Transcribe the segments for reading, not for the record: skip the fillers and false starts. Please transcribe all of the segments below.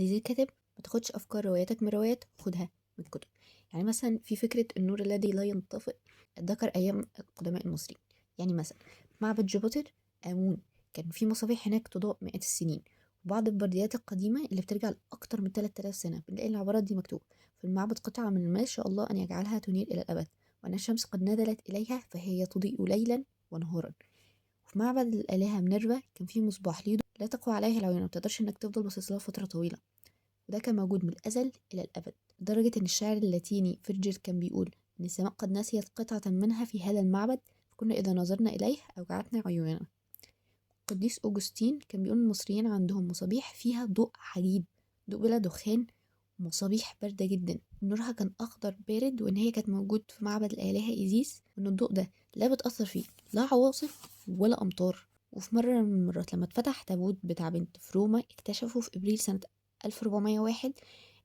عزيزي الكاتب، ما تاخدش أفكار رواياتك من روايات، خدها من الكتب. يعني مثلا في فكرة النور الذي لا ينطفئ ذكر أيام القدماء المصريين. يعني مثلا معبد جوبيتر آمون كان في مصابيح هناك تضاء مئات السنين، وبعض البرديات القديمة اللي بترجع لأكتر من 3000 سنة بنلاقي العبارات دي مكتوبة في المعبد: قطعة من ما شاء الله أن يجعلها تنير إلى الأبد، وأن الشمس قد نزلت إليها فهي تضيء ليلا ونهارا. وفي معبد الآلهة مينيرفا كان في مصباح ليه لا تقوى عليه العيون، ما بتقدرش إنك تفضل باصص لها فترة طويلة، وده كان موجود من الأزل إلى الأبد، لدرجة إن الشاعر اللاتيني فيرجيل كان بيقول إن السماء قد نسيت قطعة منها في هذا المعبد، فكنا إذا نظرنا إليه أوجعتنا عيوننا. القديس أوجستين كان بيقول المصريين عندهم مصابيح فيها ضوء عجيب، ضوء بلا دخان، مصابيح باردة جدا، نورها كان أخضر بارد، وإن هي كانت موجود في معبد الآلهة إيزيس، وإن الضوء ده لا بتأثر فيه لا عواصف ولا أمطار. وفي مرة من المرات لما اتفتح تابوت بتاع بنت في روما، اكتشفوا في إبريل سنة 1401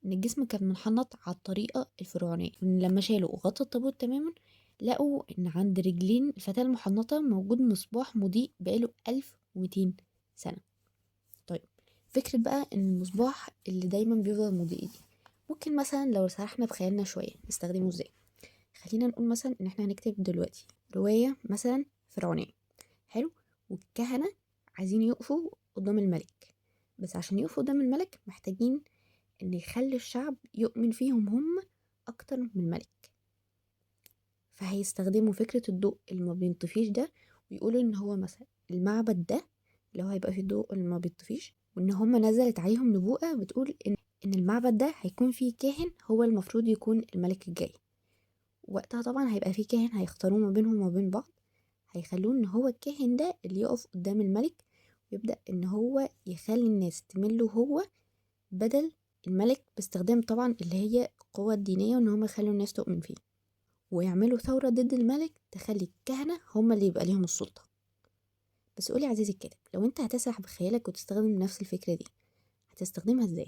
إن الجسم كان منحنط على الطريقة الفرعونية، وإن لما شالوا وغطوا التابوت تماما لقوا إن عند رجلين الفتاة المحنطة موجود مصباح مضيء بقاله 1200 سنة. طيب فكرة بقى إن المصباح اللي دايما بيفضل مضيء دي ممكن مثلا لو سرحنا بخيالنا شوية نستخدمه ازاي؟ خلينا نقول مثلا إن احنا هنكتب دلوقتي رواية مثلا فرعونية، حلو، والكهنة عايزين يقفوا قدام الملك، بس عشان يقفوا قدام الملك محتاجين إن يخلي الشعب يؤمن فيهم هم أكتر من الملك، فهيستخدموا فكرة الضوء اللي ما بينطفيش ده، ويقولوا إن هو مثلا المعبد ده اللي هو هيبقى فيه الضوء اللي ما بينطفيش، وإن هم نزلت عليهم نبوءة بتقول إن المعبد ده هيكون فيه كاهن هو المفروض يكون الملك الجاي. وقتها طبعا هيبقى فيه كاهن هيختاروه ما بينهم وما بين بعض، هيخلوه إن هو الكاهن ده اللي يقف قدام الملك ويبدأ إن هو يخلي الناس تمله هو بدل الملك، باستخدام طبعا اللي هي القوة الدينية، وإن هم يخلوا الناس تؤمن فيه ويعملوا ثورة ضد الملك تخلي الكهنة هم اللي يبقى ليهم السلطة. بس قولي عزيزي الكاتب، لو انت هتسرح بخيالك وتستخدم نفس الفكرة دي هتستخدمها ازاي؟